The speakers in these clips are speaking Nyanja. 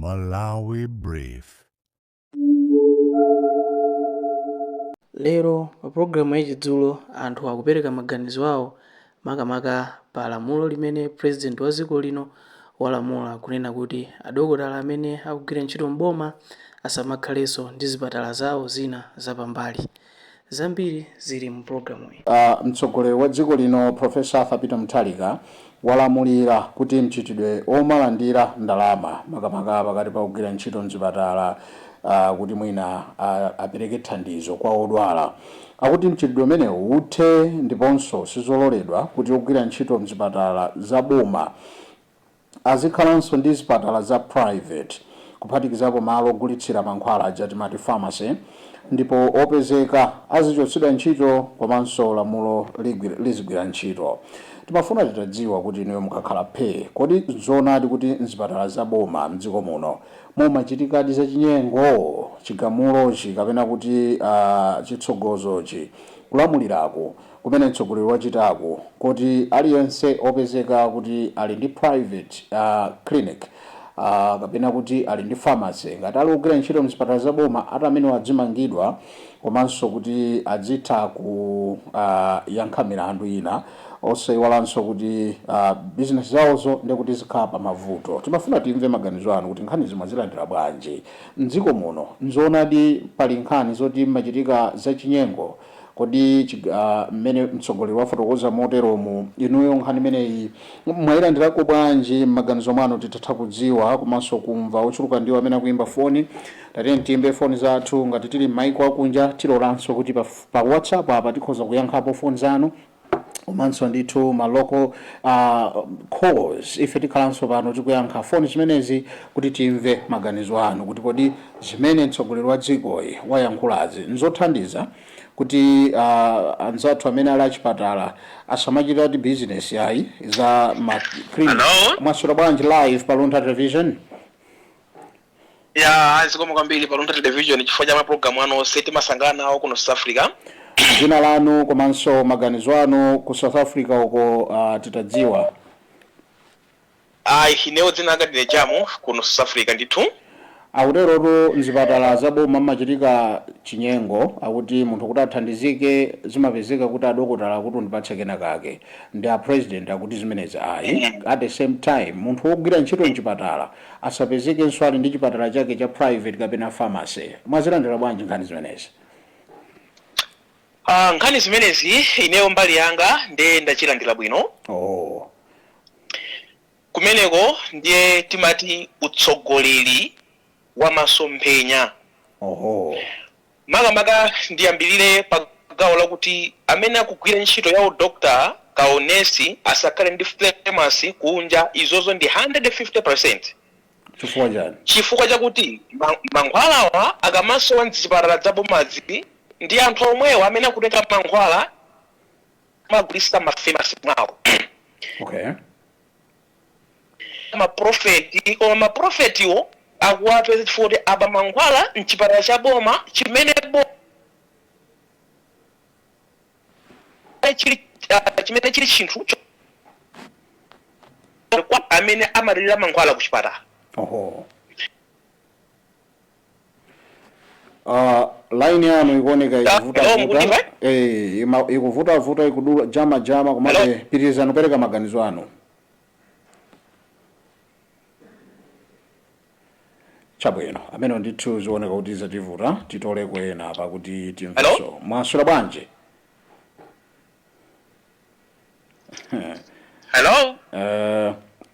Malawi Brief. Lero pa pulogalamu ya Chidzulo anthu akupereka maganizo awo makamaka pa lamulo limene president wa dziko lino walamula kunena kuti adokotala amene akugwira ntchito m'boma asamakhalenso ndi zipatala zawo zina zapambali. Zambiri zili mu pulogalamuyi. Mtsogoleri wa dziko lino Professor Arthur Peter Mutharika walamulira kuti mchitidwe omalandira ndalama makamaka pakati pa kugwira ntchito mzipatala kuti mwina apereke thandizo kwa odwala, akuti mchitidwe umenewu uthe ndiponso sizololedwa kuti ogwira ntchito mzipatala za boma azikhalanso ndi zipatala za private kuphatikizapo malo ogulitsira mankhwala aja timati pharmacy, ndipo opezeka azichotsedwa ntchito komanso lamulo lizigwira ntchito. Timafuna titadziwa kuti inuyo mukakhala phee, kodi nzoonadi kuti mzipatala za boma mdziko muno mumachitikadi zachinyengo? Chigamulochi kapena kuti chitsogozochi, kulamuliraku kumene mtsogoleri wachitaku kuti aliyense opezeka kuti ali ndi private clinic kapena kuti ali ndi pharmacy, ngati ali kugwira ntchito mzipatala za boma, ati amene adzimangidwa komanso kuti adzitha kuyankha milandu ina, osayiwalanso kuti business zawozo ndikuti zikhala pa mavuto. Timafuna timve maganizo anu kuti nkhani zimwe zilandira bwanji mdziko muno. Nzoonadi pali nkhani zoti machitika zachinyengo? Kodi mmene mtsogoleri wafotokoza moteromu, inuyo nkhani imeneyi mwayilandirako bwanji m'maganizo mwanu? Titatha kudziwa komanso kumva ochuluka ndiwo amene akuimba foni. Tatiyeni tiyimbe foni zathu. Ngati tili m'maiko akunja, tilolanso kuti pa WhatsApp apa tikhoza kuyankhapo foni zanu komanso ndithu ma local calls. Ife tikhalanso pano tikuyankha foni zimenezi kuti timve maganizo anu kuti kodi zimene mtsogoleri wa dzikoyi wayankhulazi nzothandiza kuti anzathu amene ali achipatala asamachitati business yayi za ma clinic. Hello? Mwaswera bwanji live pa Luntha Television? Ya, zikomo kwambiri pa Luntha Television chifukwa cha mapulogalamu anu onse, timasangana nawo kuno South Africa. Dzina lanu komanso maganizo anu ku South Africa uko, titadziwa. Ayi, ineyo dzina langa ndine Jamu, kuno South Africa ndithu. Akuterotu mzipatala zaboma mmachitika chinyengo, akuti munthu kuti athandizike zimapezeka kuti adokotala akuti undipatse kena kake, ndi a president akuti zimenezi ayi. At the same time, munthu wogwira ntchito mchipatala asapezekenso ali ndi chipatala chake cha private kapena pharmacy. Mwazilandira bwanji nkhani zimenezi? Ah, nkhani zimenezi ineyo mbali yanga ndiye ndachilandira bwino. Kumeneko ndiye timati utsogoleri wa masomphenya. Makamaka ndiyambirire pa gawo lakuti amene akugwira ntchito ya udokta ka unesi asakhale ndi pharmacy kunja, izozo ndi 150%. Chifukwa chani? Chifukwa chakuti mankhwalawa akamasowa mzipatala zabomazi, ndi anthu omwewa amene akutenga mankhwala amagulitsa ma pharmacy mwawo. Maprofeti, koma maprofetiwo akuwapeza chifukwa kuti aba mankhwala mchipatala cha boma chimene chimene chili chinthu kwa amene amalirira mankhwala ku chipatala. Oho. Line yanu ikuoneka Hello, ikuvutavuta. Mukundimva? Eh, ikuvutavuta, ikudula jama jama, komabe Hello? pitirizani kupereka maganizo anu. Chabwino, amene ndithu zioneka kuti zativuta, titoleko ena apa kuti timvenso. Hello? Mwaswera bwanji? Hello?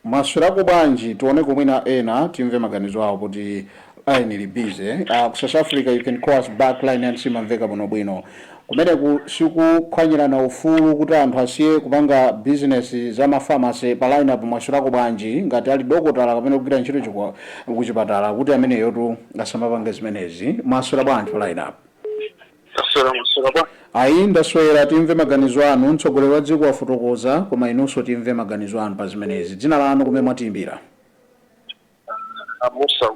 Mwaswerako bwanji? Tioneko mwina ena timve maganizo awo kuti line ili busy. Ku South Africa, you can call us back, line yanu simamveka bwinobwino. Kumeneku sikuphwanyirana ufulu kuti anthu asiye kupanga business za ma pharmacy pa line apo? Mwaswerako bwanji? Ngati ali dokotala kapena kugwira ntchito kuchipatala, kuti ameneyotu asamapange zimenezi. Mwaswera bwanji pa line apo? Taswera, mwaswera bwa? Ayi, ndaswera. Timve maganizo anu. Mtsogoleri wa dziko wafotokoza, koma inunso timve maganizo anu pa zimenezi. Dzina lanu, kumene mwatiyimbira? Amusa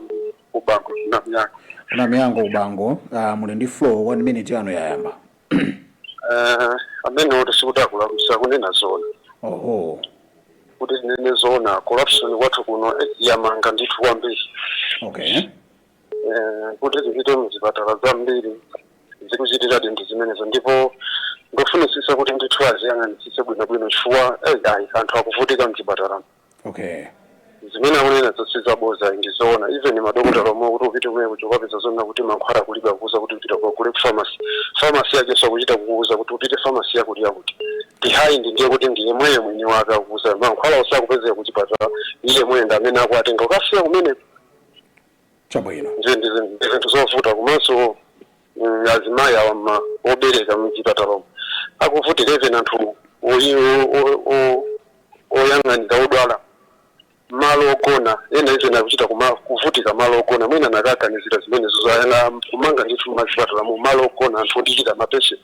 kubango na myango. Kuna miyango kubango. Muli ndi floor, one minute yanu yayamba. Amene oti sikuti akulakwisa, kunena zona, kuti tinene zona, corruption kwathu kuno yamanga ndithu kwambiri. Okay. Kuti tipite muzipatala zambiri zikuchitikadi ndi zimenezo, ndipo ndofunisisa kuti ndithu aziyang'anisise bwinobwino, chifukwa ayi, anthu akuvutika mchipatala. Zimene akunena zonse zaboza, ndizoona. Even madokotala omwe, kuti upite kumene kuchokapeza zona kuti mankhwala kulibe, akuuza kuti upita kugule ku pharmacy. Pharmacy yake sakuchita kukuuza kuti upite pharmacy yakuti yakuti behind, ndiye kuti ndiye mweye mwini wake akuuza mankhwala osakupezeka kuchipatala, iye mweye ndi amene akuatenga ukasiya kumene. Ndiye ndi zinthu zovuta. Komanso azimayi awa obereka mchipatala akuvutika, even anthu oyang'anira odwala malo ogona ena, even akuchita kuvutika malo ogona. Mwina nakaganizira zimenezo zayana kumanga ndithu mazipatala mu malo ogona anthu ondichita ma patient.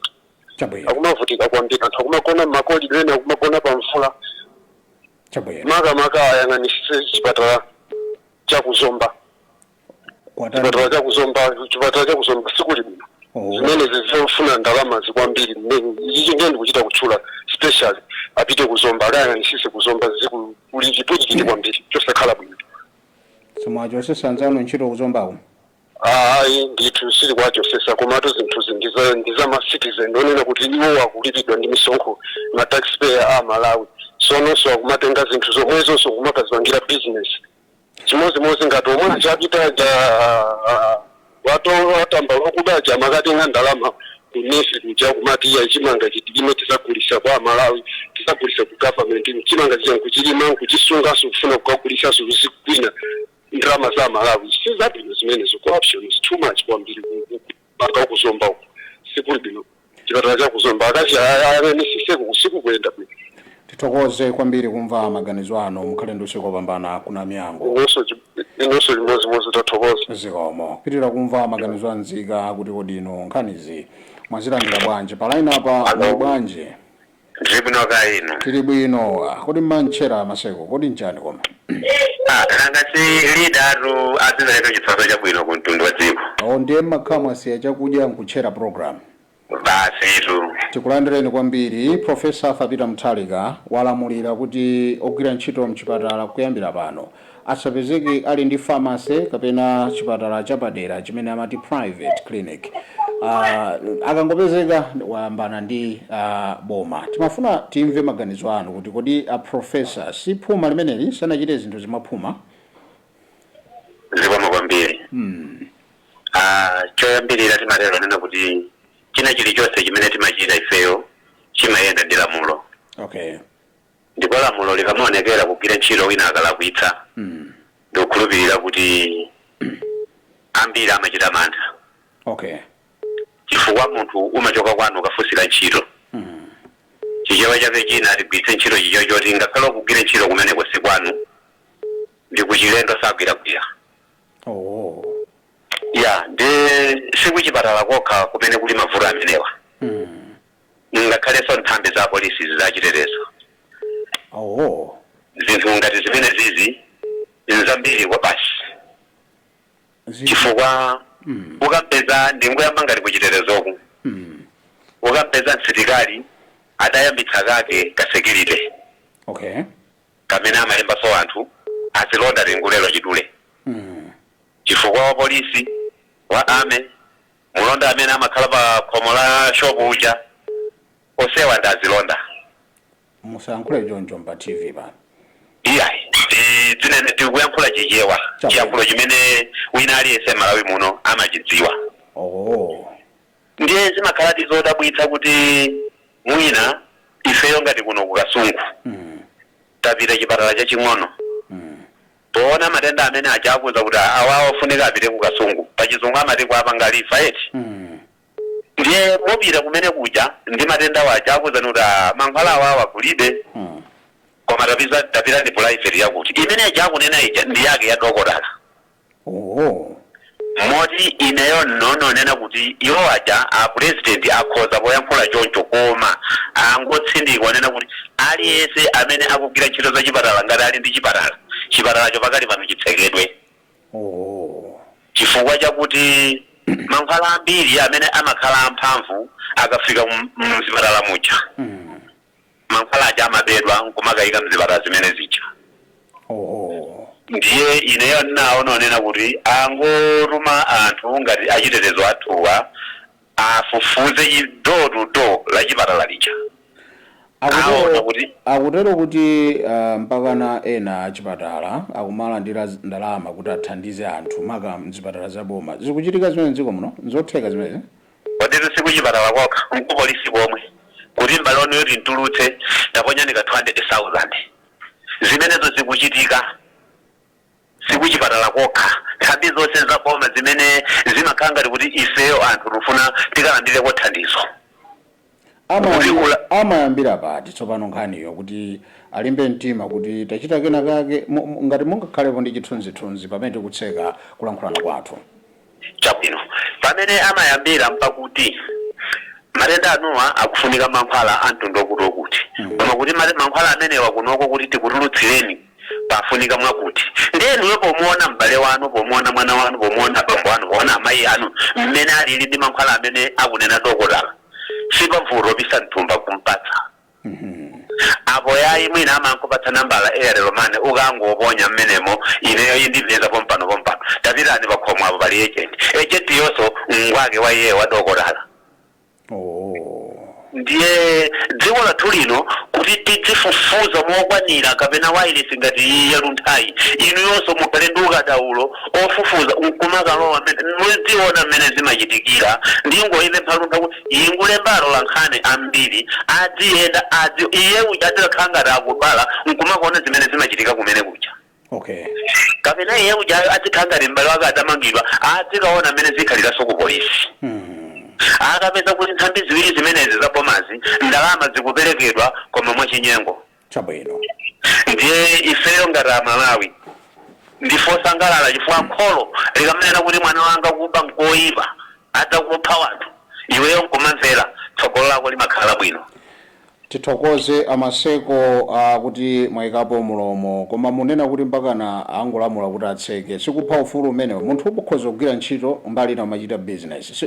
Akumavutika kwambiri anthu, akumakona mma corridor, ena akumakona pa mvula. Makamaka ayang'anisise chipatala chakuzomba. Chipatala chakuzomba, chipatala chakuzomba sikuli bwino. Zimene zizofuna ndalama zikwambiri, ichi ndiye ndikuchita kutchula special, apite kuzomba, akayang'anisise kuzomba, ziku kuli chipwirikiti kwambiri chosakhala bwino. Simwachosesa anzanu ntchito kuzombako? Ayi ndithu, sili kwachosesa, komatu zinthuzi ndiza ma citizen onena kuti iwo akulipidwa ndi misonkho, ma taxpayer a Malawi. Sononso akumatenga zinthu zomwezonso kumakazipangira business, chimodzimodzi ngati omwe achapita ja wato watamba wakubaja, makatenga ndalama kunesi kuja, kumati iya, chimanga chitilime, tisagulisa kwa Malawi, tisagulisa ku government. Chimanga chija nkuchilima, nkuchisunganso, kufuna kukagulisanso kwina ndalama za Malawi. Sizabwino zimenezo. Corruption is too much kwambiri paka kuzomba uku sikuli bwino. Chipatala chakuzomba akachi ayang'anisiseko, kusiku kuyenda bwino. Tithokoze kwambiri kumva maganizo anu. Mukhale ndi usiku wopambana kuna Miyango. Inonso limozimozi, tathokoza. Zikomo. Kupitirira kumva maganizo anzika kuti kodi inu nkhanizi mwazilandira bwanji. Pa line apa muli bwanji? Ndili bwino, ka inu? Tili bwino. Kodi mmanchera maseko, kodi nchani koma? Ah, nanga si leader atu azipereka chitsanzo chabwino ku mtundu wa dziko. O, ndiye mmakhala mwasiya chakudya nkuchera program? Basi tu. Tikulandireni kwambiri. Professor Arthur Peter Mutharika walamulira kuti ogwira ntchito mchipatala kuyambira pano asapezeke ali ndi pharmacy kapena chipatala chapadera chimene amati private clinic. Akangopezeka wayambana ndi boma. Timafuna timve maganizo anu kuti kodi a professor si phuma limeneli? Sanachite zinthu zimaphuma? Zikomo kwambiri. Ah, choyambirira timatero nena kuti china chilichonse chimene timachita ifeyo chimayenda ndi lamulo. Ndipo lamulo likamaonekera kugwira ntchito, wina akalakwitsa, ndikukhulupirira kuti ambiri amachita mantha, chifukwa munthu umachoka kwanu ukafunsira ntchito. Chichewa chake china tigwiritse ntchito chichewa choti ngakhale ukugwira ntchito kumeneko si kwanu, ndi kuchilendo, sagwiragwira. Ya, ndi sikuchipatala kokha kumene kuli mavuto amenewa, ngakhalenso nthambi za polisi zachitetezo. Zinthu ngati zimene zizi nzambiri kwa basi. Chifukwa ukapeza, ndingoyamba ngati kuchitetezoku, ukapeza msilikali adayambitsa kake ka security kamene amalembaso anthu azilonda, tingulelo chidule, chifukwa wa polisi, wa army, mulonda amene amakhala pa khomo la shopu uja, osewa ndi azilonda. Musayankhule choncho pa TV pano. Iyayi, dzinene tikuyankhula Chichewa. Chiyankhulo chimene wina aliyense Malawi muno amachidziwa. Ndiye zimakhala zodabwitsa kuti mwina ifeyo ngati kuno kukasungu tapita chipatala chaching'ono, poona matenda amene achakuza kuti awa ofunika apite kukasungu, pachizungu amati kuapanga refer, eti? Ndiye mupita kumene kuja ndi matenda waja, akuzani kuti, "Ah, mankhwala awawa kulibe, koma tapita ndi private yakuti." Imene ija akunena ija ndi yake ya dokotala. Moti ineyo nononena kuti iwo aja a president akhoza poyankhula choncho, koma angotsindika onena kuti aliyense amene akugwira ntchito za chipatala, ngati ali ndi chipatala, chipatalacho pakali pano chitsekedwe, chifukwa chakuti mankhwala ambiri amene amakhala amphamvu akafika mzipatala muja, mankhwala aja amabedwa nkumakayika mzipatala zimene zija. Ndiye ineyo ndinaona onena kuti angotuma anthu ngati achitetezo athuwa afufuze door to door la chipatala lija. Aona kuti Akutero kuti mpakana ena achipatala akumalandira ndalama kuti athandize anthu, maka mzipatala zaboma. Zikuchitika zimene mdziko muno? Nzotheka zimenezi? Koditu sikuchipatala kokha, nkupolisi komwe, kuti m'bale wanu yoti ntulutse, ndaponyani ka 200,000. Zimenezo zikuchitika, sikuchipatala kokha, nthambi zonse zaboma zimene zimakhala ngati kuti ifeyo anthu tifuna tikalandireko thandizo. Amayambira pati tsopano nkhaniyo kuti alimbe mtima kuti tachita kena kake? Ngati mungakhalepo ndi chithunzithunzi pamene tikutseka kulankhulana kwathu. Chabwino, pamene amayambira mpakuti matenda anuwa akufunika mankhwala a mtundu okuti okuti, koma kuti mankhwala amenewa kunoko kuti tikutulutsireni pafunika mwakuti. Ndiyenuyo pomuona m'bale wanu, pomuona mwana wanu, pomuona abambo anu, pomuona amayi anu mmene alili ndi mankhwala amene akunena dokotala, sipavuto pisa mthumba kumpatsa. Apo yayi, mwina amankupatsa nambala Airtel Money, ukangoponya mmenemo, ineyo indipeza pompano pompano, tapitani pakhomo apo pali agent. Agent yonso ngwake wa iye wa dokotala. Ndiye dziko lathu lino kuti tidzifufuza mokwanira, kapena wireless ngati iyi yalunthayi, inu yonso mukhale ndi ukadaulo ofufuza nkumakalowa mmene muziona mmene zimachitikira. Ndingoyipempha Luntha kuti ingulembalo la nkhani ambiri adziyenda adzi iye uja adzikakhala ngati akudwala nkumakuona zimene zimachitika kumene kuja, kapena iye uja adzikhala ngati m'bale wake atamangidwa, adzikaona mmene zikhaliranso ku polisi. Akapeza kuti nthambi ziwiri zimenezi za bomazi ndalama zikuperekedwa koma mwachinyengo. Ndiye ifeyo ngati Amalawi ndifosangalala, chifukwa kholo likamanena kuti mwana wanga kuba nkoyipa, adzakupha wanthu, iweyo nkumamvera, tsogolo lako limakhala bwino. Tithokoze amaseko kuti mwayikapo mulomo. Koma munena kuti mpakana angolamula kuti atseke, sikupha ufulu umenewo? Munthu ukhoza kugwira ntchito, mbali ina umachita business.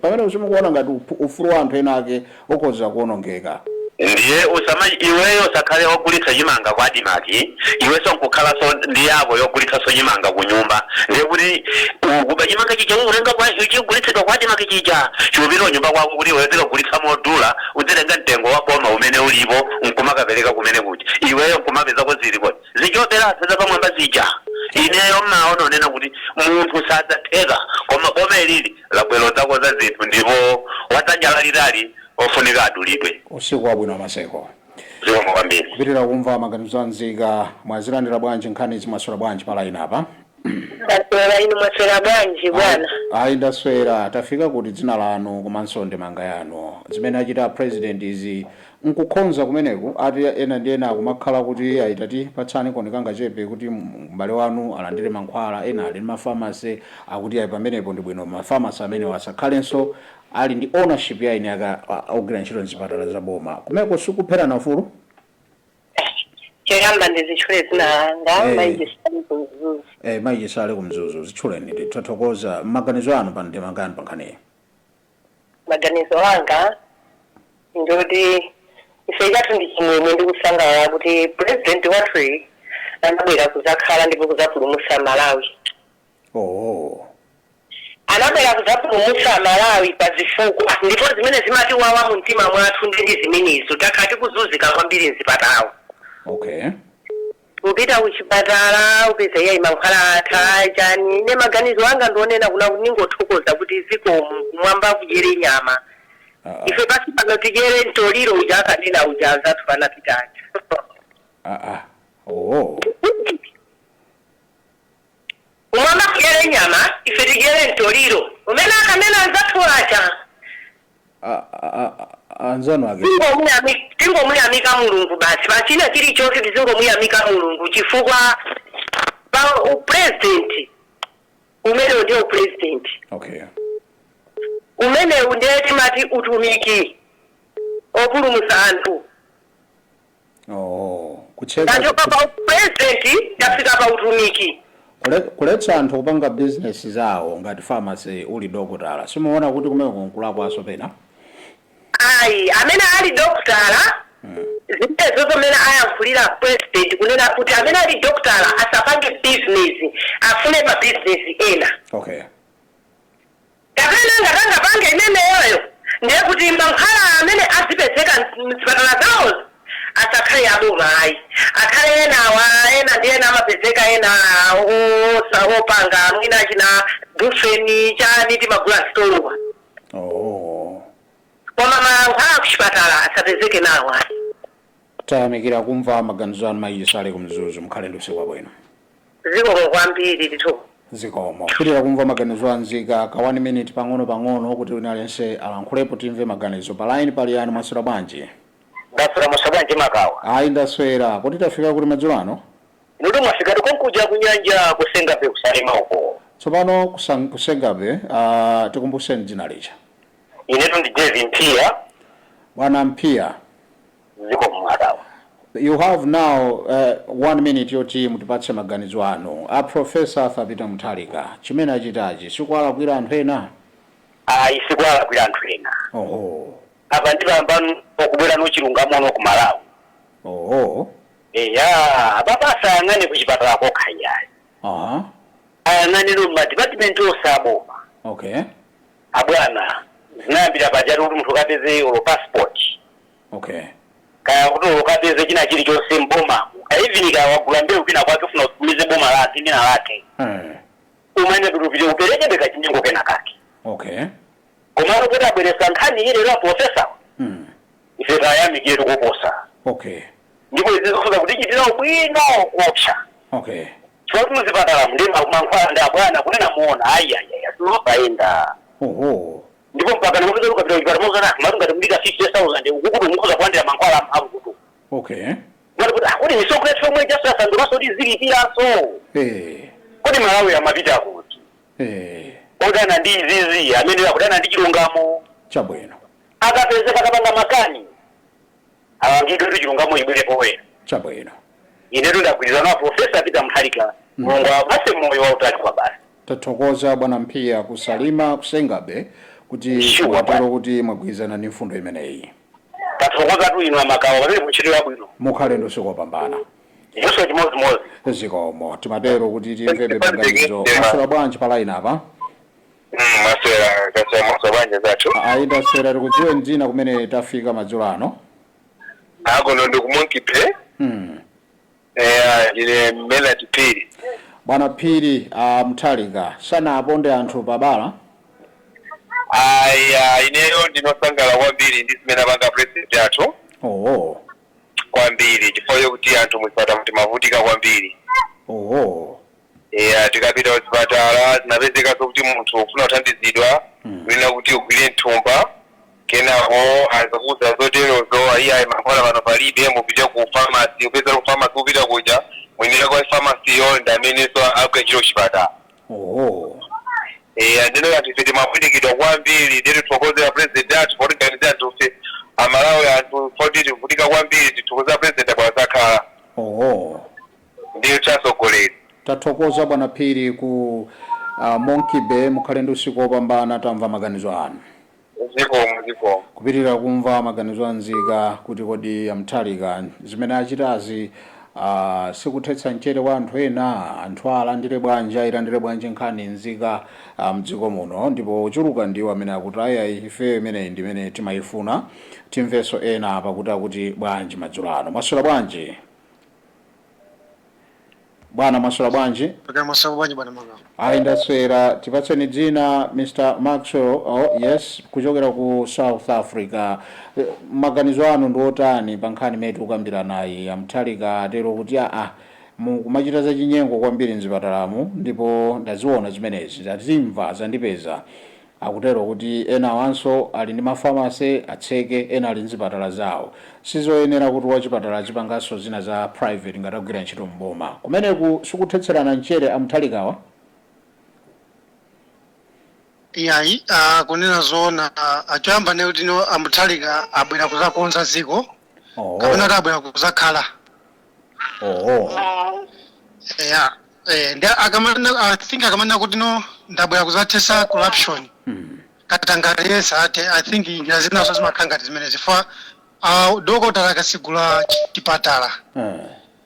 Pamene simukuona ngati ufulu wa anthu ena ake ukhoza kuwonongeka? Ndiye usama iweyo usakhale wogulitsa chimanga kwa ADMARC, iwenso nkukhalanso ndi yako yogulitsanso chimanga ku nyumba. Ndiye kuti ukuba chimanga chija, ukutenga kwa chigulitsidwa kwa ADMARC chija, chikupita nyumba kwako kuti iweyo zikagulitsa modula, udzitenga mtengo wa boma umene ulipo nkumakapereka kumene kuja, iweyo nkumapezako ziliko zichopera zapamwamba zija. Ineyo mmaona onena kuti munthu sadzatheka, koma boma ilili labwero zako za zinthu, ndipo wadzanja lalitali ofunika adulidwe. Usiku wabwino, amaseko. Zikomo kwambiri. Kupitirira kumva maganizo anzika. Mwazilandira bwanji nkhani? Zimwaswera bwanji pa line apa? Ndaswera, inu mwaswera bwanji, bwana? Ayi, ndaswera. Tafika kuti dzina lanu komanso ndemanga yanu. Zimene achita president izi nkukhonza kumeneku? Ati ena ndi ena akumakhala kuti ayitati patsani koni kangachepe kuti m'bale wanu alandire mankhwala. Ena ali ndi mafamasi, akuti ayi, pamenepo ndi bwino mafamasi amene asakhalenso ali ndi ownership ya ine aka ogwira ntchito mzipatala za boma. Kumeko sikupherana ufulu? Choyamba ndizitchule dzina langa. Mayi Chisale kuMzuzu. Mayi Chisale kuMzuzu, zitchuleni. Ndithokoza maganizo anu pa ndemanga yanu pa nkhaniyi. Maganizo anga ndoti ife chathu ndi chimwemwe ndi kusangalala kuti president wathuyi anabwera kuzakhala ndipo kuzapulumutsa Malawi. Anabwera kuzapulumutsa Malawi pa zifukwa, ndipo zimene zimatiwawa mu mtima mwathu ndi zimenezo. Takhala tikuzunzika kwambiri mzipatala. Kupita kuchipatala upeza iyayi, mankhwala atha, chani. Ne maganizo anga ndionena kuna kuti ningothokoza kuti zikomo, kumwamba kudyere nyama. Ife pasi pano tidyere mtoliro uja akanena uja anzathu panapitaja. Kumwamba kudyere nyama, ife tidyere mtoliro umene akanena anzathu aja. Anzanu ake? Tingomuyamika Mulungu basi, pachina chilichonse tizingomuyamika Mulungu, chifukwa pa upresident umenewu ndiwo president umenewu, ndiye timati utumiki opulumutsa anthu. Oh, kutseka. Tachoka pa upresident, tafika pa utumiki. Kuletsa anthu kupanga business zawo ngati pharmacy uli dokotala, simuona kuti kumeko nkulakwaso pena? Ayi, amene ali dokotala, zimenezo zomene ayankhulira president. President kunena kuti amene ali doctor asapange business, afune ma business ena. Kapena ngatangapange imeneyoyo, ndiye kuti mankhwala amene azipezeka mzipatala zawo asakhale aboma ayi, akhale enawa, ena ndi ena amapezeka ena opanga mwina china bufeni chani, timagula sitolowa. Koma mankhwala kuchipatala asapezeke nawo ayi. Tayamikira kumva maganizo anu, Mayi Chisale kuMzuzu. Mukhale ndi usiku wabwino. Zikomo kwambiri ndithu. Zikomo. Pitira kumva maganizo anzika ka 1 minute pang'ono pang'ono kuti wina aliyense alankhulepo, timve maganizo. Pa line pali yani? Mwaswera bwanji? Ndaswera, mwaswera bwanji, Makawa? Ayi, ndaswera. Kuti tafika kuti madzulo ano? Inutu mwafikatu konkuja kunyanja, kuSengape, kuSalima uko. Tsopano kuSengape, tikumbuseni dzina lija. Inetu ndi David Mpia. Bwana Mpia. Zikomo, Makawa. You have now 1 minute yoti mutipatse maganizo anu. A Professor Arthur Peter Mutharika, chimene achitachi sikuwalakwira anthu ena? Ayi, sikuwalakwira anthu ena. Apa ndipambano okubwera nochilungamo ku Malawi. Eya, apapa asayang'ane kuchipatala kokha iyayi. Ayang'aneno madipatimenti onse aboma. Abwana, zinayambira pajatu kuti munthu ukapeze olo passport, kaya kuti olo ukapeze china chilichonse mbomamo, even kaya wagula mbewu kwina kwake, ufuna utumize boma lake lina lake, umene kuti upite uperekebe kachinyengo kena kake. Komano kuti abweresa nkhani ile la professor, ife tayamikire tikuposa. Ndipo izi zikufuza kutichitira ubwino kuopsa, chifukwa kuti muzipatala ndi mankhwala ndi abwana kunena muona, ayi, simapayenda. Ndipo mpaka nimupeza ukapita kuchipatala muzana matu ngati mudika 50,000 ukukuti mukhoza kulandira mankhwala amphamvu kutu. Ngati kuti akuti misonkho yathu yomwe jaso yasandukanso kuti zilipiranso. Kodi Malawi amapita kuti? Odana ndi izizi amene akudana ndi chilungamo. Akapezeka akapanga makani, alangidwe kuti chilungamo ibwere poyera. Inetu ndagwirizana na Professor Peter Mutharika. Mulungu awapase moyo wautali kwa basi. Tathokoza, bwana Mphiya, kuSalima, kuSengabe, kuti mwatero kuti mwagwirizana ndi mfundo imeneyi. Tathokoza tu inu amakawa pamene muntchito yabwino. Mukhale ndi usiku wopambana. Inso chimodzimodzi. Zikomo. Timatero kuti timvebe maganizo. Maswera bwanji pa line apa? Maswera kasema banja zathu. Ayi, ndaswera. Tikudziwe dzina, kumene tafika madzulo ano? Akono ndi ku Monkey Bay. Ndine Melati Phiri. Bwana Phiri, Mutharika sanaponde anthu pabala? Aya, ineyo ndinosangala kwambiri ndi zimene apanga president athu. Kwambiri, chifukwa chokuti anthu muzipatala timavutika kwambiri. Eya, tikapita kuchipatala zinapezekaso kuti munthu ufuna kuthandizidwa, kunena kuti ugwire mthumba, kenako azakuza zoterozo, ayi ayi, mankhwala pano palibe, mupite ku pharmacy. Upeza ku pharmacy, upita kuja, mwinira kwa pharmacy yo ndi amenenso agwira ntchito kuchipatala. Eya, ndino anthu ife timavutikidwa kwambiri. Ndiye tithokozera president athu potiganizira anthufe Amalawi, anthu poti tivutika kwambiri. Tithokozera president abwana zakhala. Ndiyo chasogoleri. Tathokoza, bwana Phiri ku Monkey Bay. Mukhale ndi usiku wopambana. Tamva maganizo anu. Zikomo, zikomo. Kupitirira kumva maganizo anzika kuti kodi aMutharika zimene achitazi sikuthetsa mchere kwa anthu ena? Anthu alandire bwanji, ayilandire bwanji nkhani nzika mdziko muno? Ndipo ochuluka ndiwo amene akuti ayayi, ife imeneyi ndimene timayifuna. Timvenso ena apa kuti akuti bwanji madzulo ano. Mwaswera bwanji, bwana? Mwaswera bwanji? Mwaswera bwanji, bwana Makawa? Ayi, ndaswera. Tipatseni dzina, Mr Maxwell. Oh yes, kuchokera ku South Africa. Maganizo anu ndi otani pa nkhani imene tikukambira nayi? AMutharika atero kuti aa, mukumachita zachinyengo kwambiri mzipatalamu, ndipo ndaziona zimenezi, ndazimva, zandipeza. Akutero kuti ena awanso ali ndi ma pharmacy atseke, ena ali mzipatala zawo. Sizoyenera kuti wachipatala azipanganso zina za private ngati agwira ntchito mboma. Kumeneku sikuthetserana mchere aMutharikawa? Iyayi, kunena zoona, achoyamba ne kuti no aMutharika abwera kuzakonza dziko kapena kuti abwera kuzakhala. Ya, ndi akamanena, I think akamanena kuti no ndabwera kuzathesa corruption, katangale yense ate, I think njira zinazo zimakhala ngati zimene zifwa. Dokotala akasigula chipatala,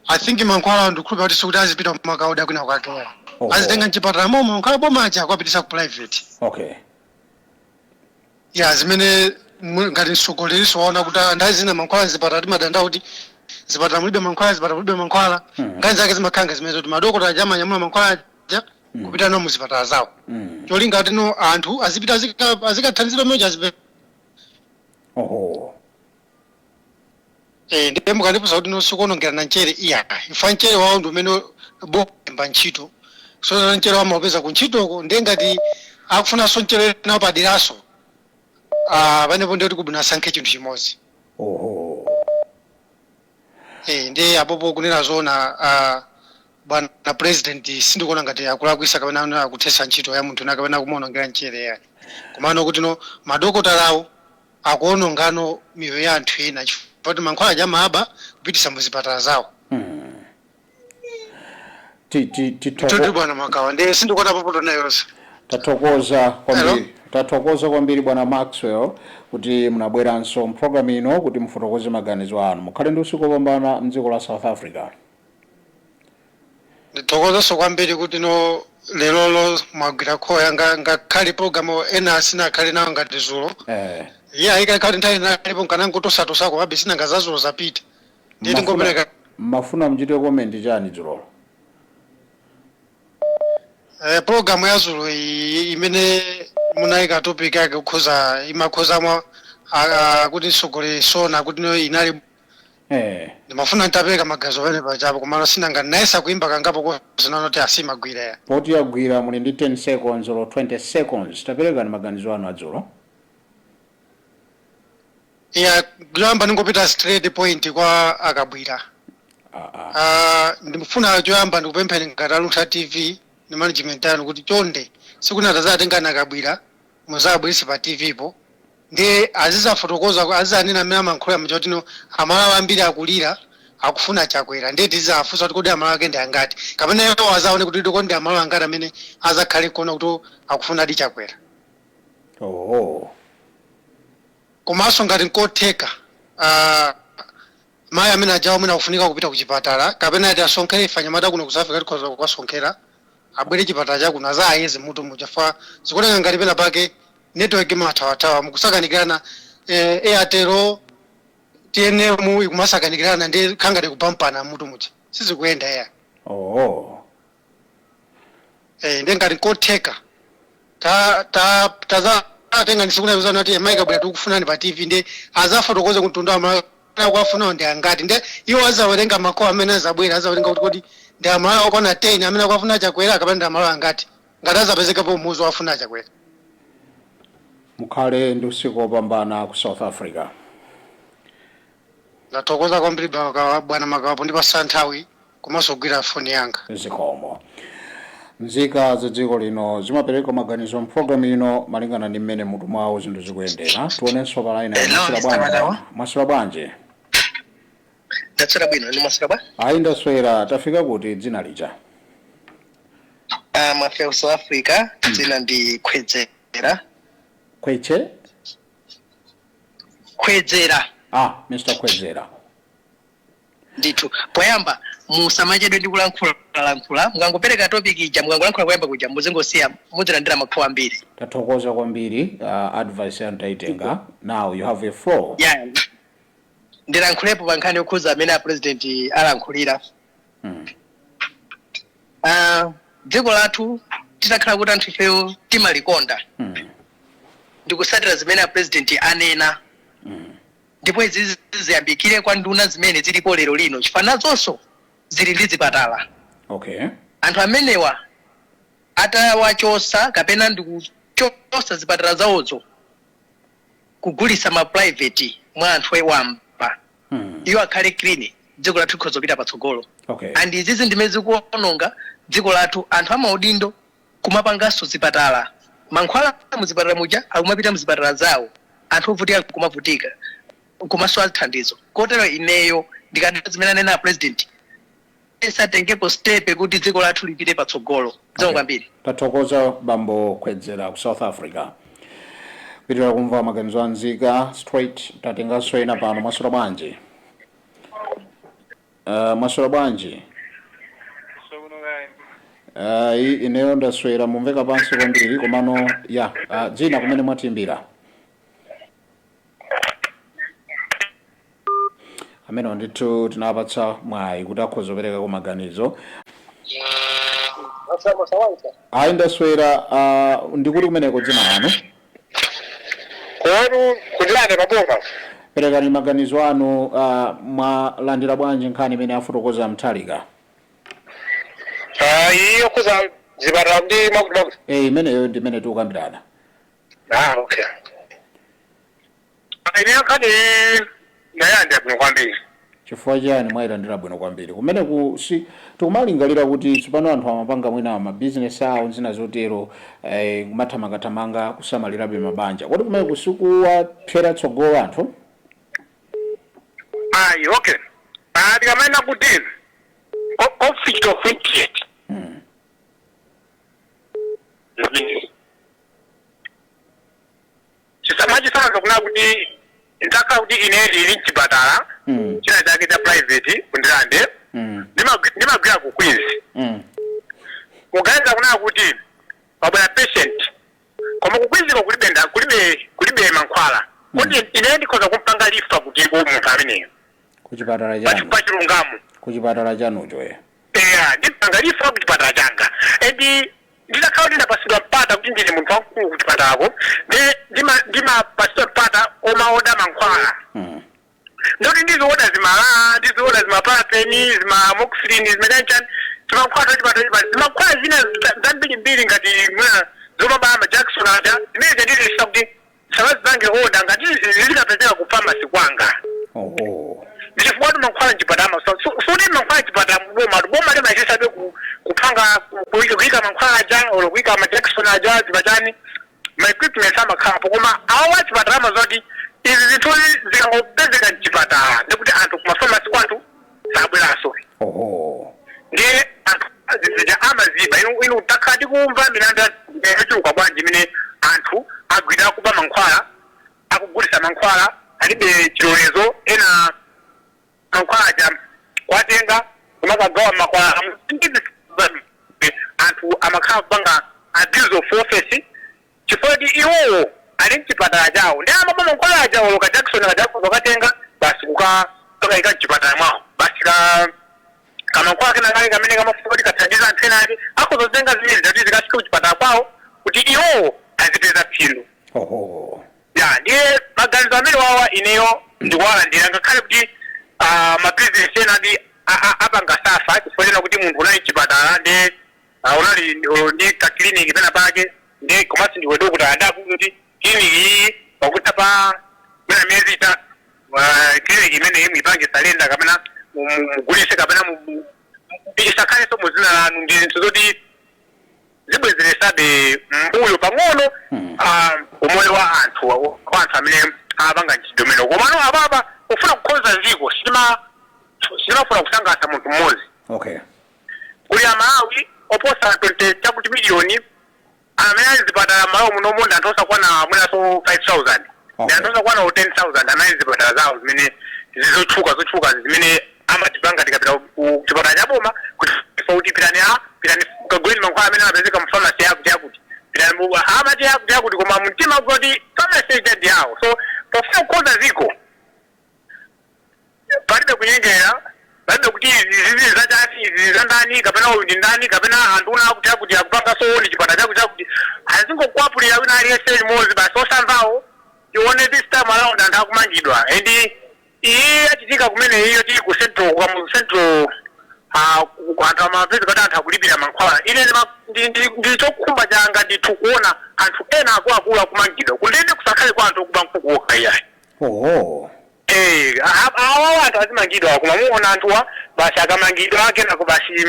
I think mankhwala ndikukhulupirira kuti sikuti azipita kumakaoda kwina kwake. Oho. Azitenga mchipatala momo mankhwala bomaja akuapitisa ku private. Okay. Ya, zimene ngati mtsogoleri waona kuti ndazina mankhwala zipatala, timadanda kuti zipatala mulibe mankhwala, zipatala mulibe mankhwala. Nkhani zake zimakhanga zimene zoti madokotala aja amanyamula mankhwala aja kupita nawo muzipatala zawo, cholinga kuti no anthu azipita azikathandizidwa mmene azipe. Eh, ndiye mukandifunsa kuti no sikuonongerana mchere, iya, ifa mchere wawo ndi umene bomba ntchito, so mchere wawo amapeza ku ntchitoko. Ndiye ngati akufunanso mchere nawo paderaso, ah, panepo ndiye kuti kubwino asankhe chinthu chimodzi. Eh, ndiye apopo kunena zoona, ah, bwana president sindikuona ngati akulakwisa kapena akuthetsa ntchito ya munthu na kapena kumuonongera mchere yani, komano kuti no madokotalawo akuonongano miyoyo ya anthu ena chifukwa kuti mankhwala aja amaba kupitisa muzipatala zawo. Toti bwana Makawa, ndiye sindikuona popoto nayonse. Tathokoza kwambiri. Hello? Tathokoza kwambiri, bwana Maxwell, kuti munabweranso mpulogalamu ino kuti mufotokoze maganizo anu. Mukhale ndi usiku wopambana mdziko la South Africa. Ndithokozenso kwambiri kuti no lerolo mwagwira khoya ngakhale programu ena asinakhale nawo ngati zulo. Iye ayikakhale nthawi inalipo nkanangotosatosako mabe sinanga zazulo zapita, ndiye tingopereka. Mafuna muchite comment chani dzulolo? Programu ya zulo iyi imene munayika topic yake kukhuza imakhuza mwa kuti mtsogoleri sona kuti no inali ndimafuna nditapereka magazo pamene pachapo, komano sinanga nayesa kuimba kangapo kosinanoti asimagwira ya. Poti yagwira, muli ndi 10 seconds or 20 seconds, taperekani maganizo anu adzulo. Ya, kuyamba ndingopita straight point kwa Akabwira. Ah. Ah, ndimfuna choyamba ndikupempheni ngati Aluntha TV ndi management yanu kuti chonde sikuna tazatengana Akabwira muzabwerese pa TV po, ndiye azizafotokoza, azizanena amene amankhula muja kuti no Amalawi ambiri akulira akufuna Chakwera, ndiye tizizafunsa kuti kodi Amalawi ake ndi angati, kapena iwo azaone kuti kodi ndi Amalawi angati amene azakhale kuona kuti akufuna di Chakwera. Komanso ngati nkotheka, mayi amene ajawo amene akufunika kupita ku chipatala kapena ati asonkhera, ife anyamata kuno ku South Africa tikhoza kukasonkhera, abwere chipatala chakuno azayeze mutu muja fa zikuoneka ngati pena pake network imathawathawa mukusakanikirana, Airtel, TNM ikumasakanikirana, ndi khangati kupampana mutu muja sizikuyenda ya. Ndi ngati nkotheka ta ta taza atenga ndisikuna kuti mayi Kabwera tikufunani pa TV, ndi azafotokoze kumtundu Amalawi akuwafunawo ndi angati, ndi iwo azawerenga makowa amene azabwera, azawerenga kuti kodi ndi Amalawi okwana 10 amene akuwafuna Chakwera kapena ndi Amalawi angati ngati azapezekapo umuzi wafuna Chakwera. Mukhale ndi usiku wopambana ku South Africa. Ndathokoza kwambiri bwana Makawapo ndipasa nthawi komanso kugwira foni yanga. Zikomo. Nzika za dziko lino zimapereka maganizo mpulogalamu ino malingana ndi mmene mutu mwawo zinthu zikuyendera. Tionenso pa line. Hello, Mwaswera Mr. bwanji? Makawa. Mwaswera bwanji? Ndatswera bwino, ndi mwaswera bwa? Ayi, ndaswera. Tafika kuti, dzina lija? Ah, mwafika ku South Africa, dzina ndi Khwedzera. Kweche? Khwedzera. Ah, Mr Khwedzera. Ndithu, poyamba musamachedwe ndi kulankhula lankhula, mukangopereka topic ija, mukangolankhula kuyamba kuja, muzingosiya, muzilandira makhowa ambiri. Tathokoza kwambiri, advice yanu taitenga. Now you have a floor. Ya, ndilankhulepo pa nkhani yokhuza amene a president alankhulira. Dziko lathu titakhala kuti anthu ifeyo timalikonda ndikusatira zimene a president anena, ndipo izi ziyambikire kwa nduna zimene zilipo lero lino, chifukwa nazonso zili ndi zipatala. Anthu amenewa atawachosa kapena ndikuchosa zipatala zawozo kugulisa ma private mwa anthu wamba, iwo akhale clean, dziko lathu likhoza kupita patsogolo. And izizi ndimene zikuononga dziko lathu, anthu amaudindo kumapanganso zipatala, mankhwala muzipatala muja akumapita muzipatala zawo, anthu ovutika kumavutika komanso athandizo. Kotero ineyo ndikadana zimene anena a president, satengepo step kuti dziko lathu lipite patsogolo. Zikomo kwambiri. Tathokoza, bambo Khwedzera ku South Africa. Kupitirira kumva maganizo a nzika straight. Tatenganso ena pano. Mwaswera bwanji? Mwaswera bwanji? Ineyo ndaswera, mumveka pansi kwambiri, komano ya dzina, kumene mwatimbira? Amene ndithu tinapatsa mwayi kuti akhoza kuperekako maganizo. Ayi, ndaswera. Ndikuti kumeneko, dzina lanu? Kweru kundilande paboma. Perekani maganizo anu. Mwalandira bwanji nkhani imene afotokoza Mutharika? Iyo kuza zipatala ndi makuti makuti? Imeneyo ndi imene tikukambirana. Ah, okay, ine nkhani ndayilandira bwino kwambiri. Chifukwa chiyani mwayilandira bwino kwambiri? Kumene ku si tikumalingalira kuti tsopano anthu amapanga mwina mabizinesi awo, zina zotero, kumathamangathamanga kusamalirabe mabanja. Kodi kumene kusikuwaphera tsogolo anthu? Ayi, okay, tikamanena kuti conflict of interest, zimenezi mwachitsanzo kuna kuti ndakhala kuti ine ndili mchipatala china chake cha private kundilande, ndimagwira ku Queens. Kuganiza kunaa kuti pabwera patient, koma ku Queensiko kulibe kulibe mankhwala, kuti ine ndikhoza kumpanga refer kuti ku munthu ameneyo Kuchipatala chanu? Pa chilungamo. Kuchipatala chanucho, ye? Eya, ndipanga refer kuchipatala changa, and ndidakhala kuti ndapasidwa mpata kuti ndine munthu wamkulu kuchipatalako, ndimapasidwa mpata omaoda mankhwala. Ndoti ndizioda zimala, ndizioda zimaparaffin, zima amoxicillin, zimachanchani, zimankhwala tachipatala, zimankhwala zina zambirimbiri ngati mwina zomabaya ma Jackson aja, zimene zandilisa kuti samazipange order ngati zikapezeka ku pharmacy kwanga. Ndichifukwa kuti mankhwala mchipatala, suti mankhwala mchipatala boma, boma limayesesabe kupanga kuyika mankhwala aja olo kuyika ma Jackson aja, zimachani, ma equipments amakhalapo, koma awo achipatala amazoti izi zinthuzi zikangopezeka mchipatala, ndikuti anthu kumafamasi kwathu sabweranso. Ndiye anthu zija amaziba. Inu takhala tikumva milandu yochuluka bwanji imene anthu agwira kuba mankhwala, akugulisa mankhwala alibe chilolezo, ena mankhwala aja kwatenga kumakagawa makwala. Anthu amakhala kupanga abuse of office chifukwa kuti iwowo ali mchipatala chawo, ndi amaba mankhwala aja, olo ka Jackson, ka Jackson katenga basi kuka kakayika mchipatala mwawo basi, ka kamankhwala kena kale kamene kamafuna kuti kathandiza anthu ena ake, akhoza zimene zati zikafike kuchipatala kwawo kuti iwowo azipeza phindu. Ya, ndiye maganizo amene wawa ineyo ndikuwalandira, ngakhale kuti mabizinesi ena adi apanga suffer chifukwa chena kuti munthu unali mchipatala, ndi unali ndi ka clinic pena pake, ndi komanso ndiwe dokotala, adakuza kuti clinic iyi pakutha pa mwina miyezi 3, clinic imeneyi muipange surrender kapena mugulise kapena isakhalenso muzina lanu. Ndi zinthu zoti zibwezeresabe mbuyo pang'ono umoyo wa anthu, wa anthu amene apanga ntchito imene. Komano apapa kufuna kukonza ziko, sitimafuna kusangalatsa munthu mmodzi. Kuli Amalawi oposa 20 chakuti miliyoni amene ali zipatala m'malo munomo, ndi anthu osakwana mwinaso 5000, ndi anthu osakwana 10,000 amene ali zipatala zawo zimene zizotchuka, zotchuka zimene amatipanga tikapita ku chipatala cha boma kuti kuti pitani, a pitani kaguleni mankhwala amene amapezeka mu pharmacy yakuti yakuti, pitani amati yakuti yakuti, koma mtima kuti pharmacy ija ndi yawo. So pofuna kukonza ziko, palibe kunyengera, palibe kuti izi zizi zachati, izi za ndani, kapena uyu ndi ndani, kapena anthu una akuti akuti akupanga, so ndi chipatala chakuti chakuti, azingokwapulira wina aliyense limodzi basi, osamvawo. Tione this time around anthu akumangidwa, and iyi yachitika kumene iyo tili ku Central, ku Central, anthu amapeza kuti anthu akulipira mankhwala. Ine ndi chokhumba changa ndithu kuona anthu ena akuluakulu akumangidwa kundende, kusakhale kwa anthu okuba nkhuku okha, iyayi. Eh, awa anthu azimangidwa, koma muona anthuwa basi akamangidwa, kenako basi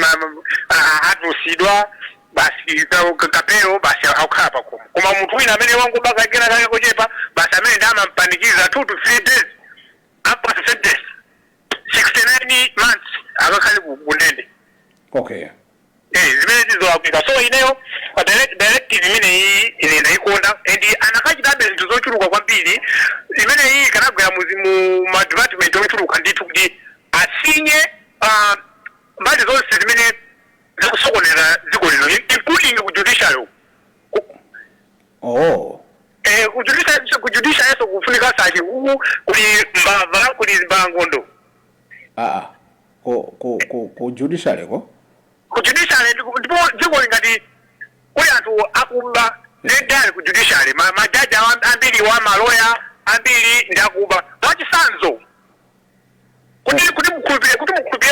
atulusidwa basi, kapero basi, akukhala pakhomo. Koma munthu wina amene wangobaka kena kake kochepa basi, amene ndi amampanikiza 2 to 3 days, ampasa sentence 69 months, akakhale kundende. Eh, zimene zizolakwika. So ineyo pa directive imeneyi ine ndayikonda, and anakachitabe zinthu zochuluka kwambiri. Imeneyi ikanagwera mu ma department ochuluka ndithu kuti asinye. Mbali zonse zimene zikusokoneza dziko lino, including ku judiciary. Oh. Ku judiciary so kufunika search. Uku kuli mbava, kuli zimbalangondo. Aa, ku judiciary ko? Ku judiciary, ndipo dziko lingati kuli anthu akuba ndendali ku judiciary. Majaji ambiri wa maloya ambiri ndi akuba. Mwachitsanzo, kuti mukhulupirire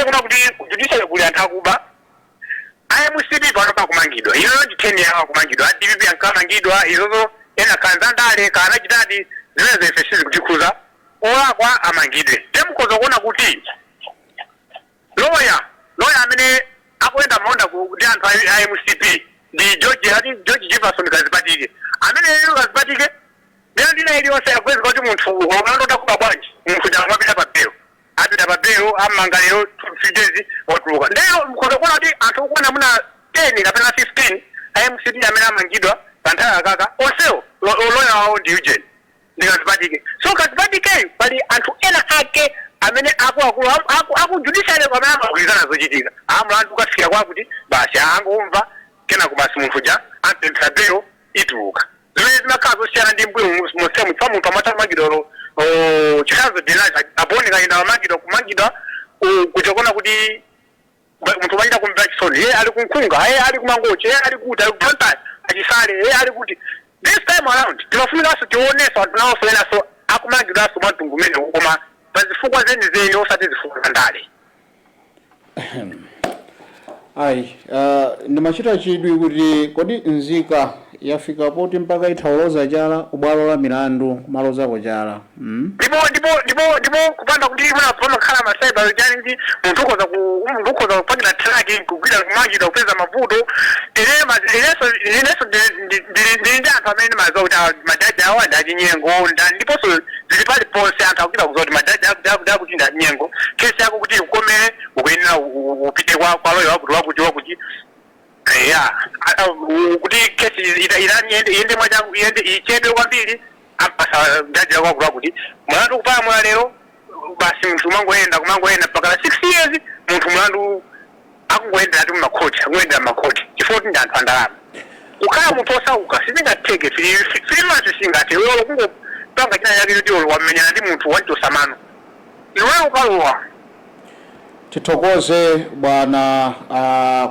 kuna kuti ku judiciary kuli anthu akuba, IMCP pano pakumangidwa, izozo ndi 10 yawo akumangidwa, a DPP ankamangidwa, izozo ena kanzandale kana chitati, zimenezo ife sizikutikhuza, olakwa amangidwe. Temukhoza kuona kuti lawyer amene akuyenda malonda ndi anthu a MCP ndi George, ati George Jefferson Kazipatike. Amene lero Kazipatike lero ndina iliyonse akupezeka kuti munthu ukalonda kuba bwanji, munthu jamapita pa belo, apita pa belo, amanga lero, 2 days watuluka. Ndero mukhoza kuona kuti anthu okuona muna 10 kapena 15 a MCP amene amangidwa pa nthawi akaka onsewo loya wawo ndi Eugene, ndi Kazipatike. So Kazipatikeyu pali anthu ena ake amene akuluakulu aku judiciary amene amagwirizana zochitika. Amulandu ukafikira kwakuti basi angomva, kenako basi munthu ja ampempha belo, ituluka. Zimene zimakhala zosiyana ndi mbuyo monsemu pa munthu amatamangidwa. Chitsanzo dinazi aboni kayenda amangidwa, kumangidwa kuchokona kuti munthu umachita kumva chisoni, ye ali kunkhunga, ye ali kumangochi, ye ali kuti, ali kublantyre achisale, ye ali kuti. This time around timafunikanso tioneso anthu nawonso enaso akumangidwanso mwa mtundu umenewu, koma pa zifukwa zenizeni, osati zifukwa za ndale. Ayi, ndimachita chidwi kuti kodi nzika yafika poti mpaka ithawuloza chala kubwalo la milandu, kumalozako chala? Ndipo kupanda kuti muna pamakhala ma cyber chani, kuti munthu ukhoza kupangira track, kugwira, kumangidwa, kupeza mavuto. Inenso ndili ndi anthu amene ndimadziwa kuti majaji awa ndi achinyengo, ndiponso zili paliponse, anthu akuchita kuziwa kuti majaji akuti akuti ndi achinyengo. Kesi yako kuti ikukomere ukuyenera upite kwa loya wakuti wakuti wakuti, ya kuti kesi iyende mwachangu, iyende, ichedwe kwambiri, ampasa jaji wakuti wakuti mulandu kupalamula lero, basi munthu umangoyenda, kumangoyenda mpaka la 6 years, munthu mulandu akungoyendera ati mumakhoti, akungoyendera mumakhoti, chifukwa kuti ndi anthu andalama. Kukhala munthu osauka sizingatheke, 3 months singathe. Iweyo kungopanga china chake choti wamenyana ndi munthu wanchosamano, iweyo ukalowa. Tithokoze bwana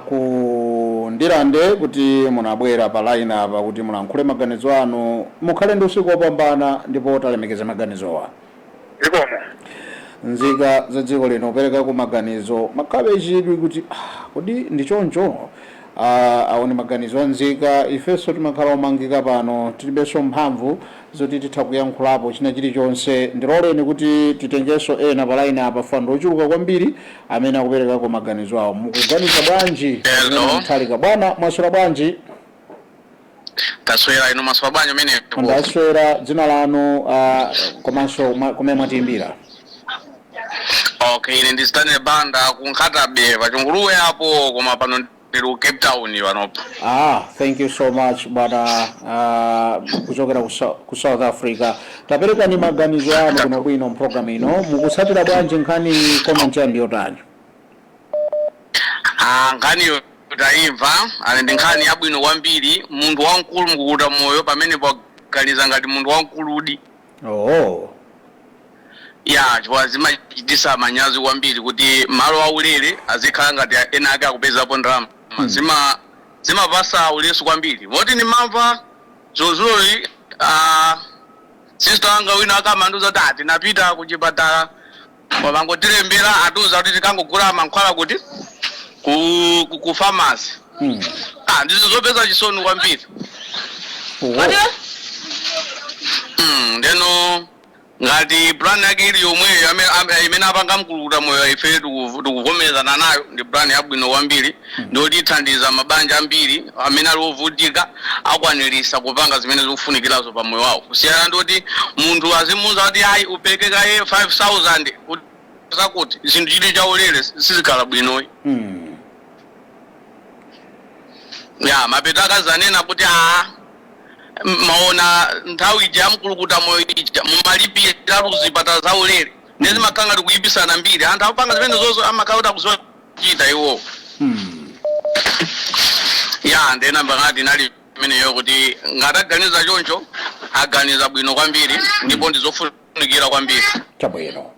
ku Ndirande kuti munabwera pa line apa kuti mulankhule maganizo anu. Mukhale ndi usiku wopambana ndipo talemekeza maganizowa. Zikomo. Nzika za dziko lino kuperekako maganizo, makhabe chidwi kuti kodi ndi choncho? Awo ni maganizo a nzika. Ifenso timakhala omangika pano, tilibenso mphamvu zoti titha kuyankhulapo china chilichonse. Ndiloleni kuti titengenso ena pa line apa, fando ochuluka kwambiri amene akuperekako maganizo awo. Mukuganiza bwanji? Hello. Muthalika bwana, mwaswera bwanji? Taswera, inu maswera bwanji umene? Ndaswera. Dzina lanu komanso kumene mwatiyimbira? Okay, ine ndi Stanley Banda ku Nkhatabe pachunguluwe apo, koma pano ndili ku Cape Town panopo. Ah, thank you so much bwana, kuchokera ku South Africa. Taperekani maganizo anu bwinobwino mpulogalamu ino. Mukutsatira bwanji nkhani? Comment yanu ndiyotani? Ah, nkhaniyo tayimva, ali ndi nkhani yabwino kwambiri. Munthu wamkulu mkukuta moyo pamene paganiza ngati munthu wamkuludi. Oh. Ya, chifukwa zimachitisa manyazi kwambiri kuti malo aulere azikhala ngati ena ake akupezapo ndalama. Zimapasa ulesu kwambiri, moti nimamva zozoli, sister wanga wina akamandiuza kuti ati napita kuchipatala, wamangotilembera, atiuza kuti tikangogula mankhwala kuti ku pharmacy. Ah, ndizo zopeza chisoni kwambiri. Oh. Ndeno ngati plan yake ili yomweyo imene apanga mkulukuta moyo, ife tikuvomerezana nayo, ndi plan yabwino kwambiri, ndiyotithandiza mabanja ambiri amene ali ovutika, akwanirisa kupanga zimene zikufunikirazo pa moyo wawo, kusiyana ndoti munthu azimuuza kuti ayi, upereke kaye 5000 kuti zakuti zinthu chili chaulere sizikhala bwinoyi. Ya, mapeto akazanena kuti aa, maona nthawi ija yamkulukuta moyo ija mumalipira kuzipatala zaulere. Ndiye zimakhala ngati kuyipisana mbiri. Anthu akupanga zimene zozo amakhala kuti akuziwa chita iwo. Ya, ndena mbangati nali imeneyo kuti ngati aganiza choncho, aganiza bwino kwambiri ndipo ndizofunikira kwambiri. Chabwino.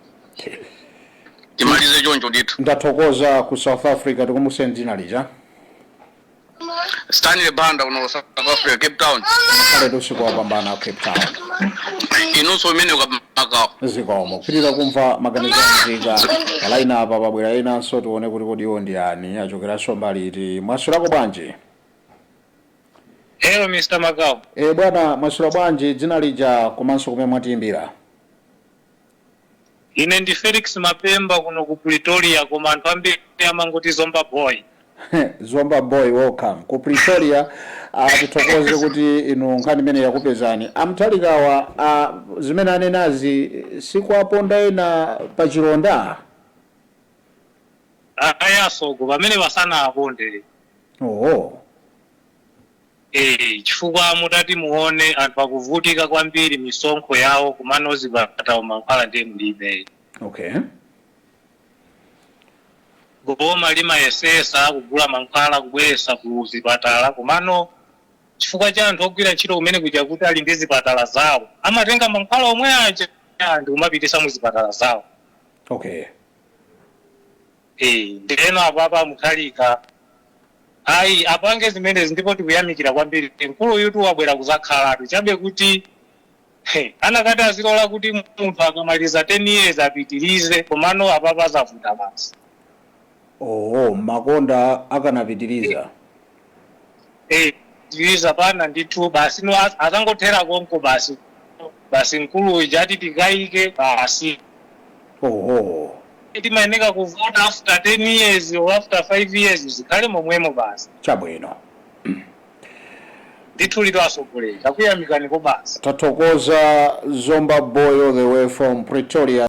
Timalize choncho ndithu. Ndathokoza. Ku South Africa tikumuseni dzina lija. Stanley Banda, kuno South Africa, Cape Town. Kale usiku wapambana Cape Town. Inunso umene ukamakawo. Zikomo. Kupitirira kumva maganizo amzika palaina apa, pabwera enanso, tione kuti kodi iwo ndi ani, achokeranso mbali iti. Mwaswerako bwanji? Hello, Mr. Magao. E bwana, mwaswera bwanji? Dzina lija komanso kumene mwatiyimbira? Ine ndi Felix Mapemba kuno ku Pretoria, koma anthu ambiri amangoti Zomba Boy. Zomba Boy, welcome ku Pretoria. Tithokoze kuti inu nkhani imene yakupezani. Amthalikawa, zimene anenazi sikuaponda ena pachilonda? Ayasogo pamene pasana aponde. Oho. Eh, chifukwa mutati muone, anthu akuvutika kwambiri, misonkho yawo, kumano zipatala mankhwala ndiye mulibe. Boma limayesesa kugula mankhwala kubweresa ku zipatala, komano chifukwa cha anthu ogwira ntchito kumene kuja kuti ali ndi zipatala zawo, amatenga mankhwala omwe aja ndi kumapitisa mu zipatala zawo. Eh, ndeno apapa Muthalika ayi, apange zimenezi ndipo tikuyamikira kwambiri. Mkulu yutu wabwera kuzakhalatu chabe kuti he, anakati azilola kuti munthu akamaliza 10 years apitirize, komano apapa azavuta basi. Oho, makonda akanapitiriza. Eh, pitiriza pana ndithu basi, no azangothera konko basi, basi mkulu uja ati tikayike basi. Oho. Timayeneka kuvota after 10 years or after 5 years, zikhale momwemo basi. Chabwino. Ndithu lito asogoleri, takuyamikaniko basi. Tathokoza, Zomba Boy, all the way from Pretoria.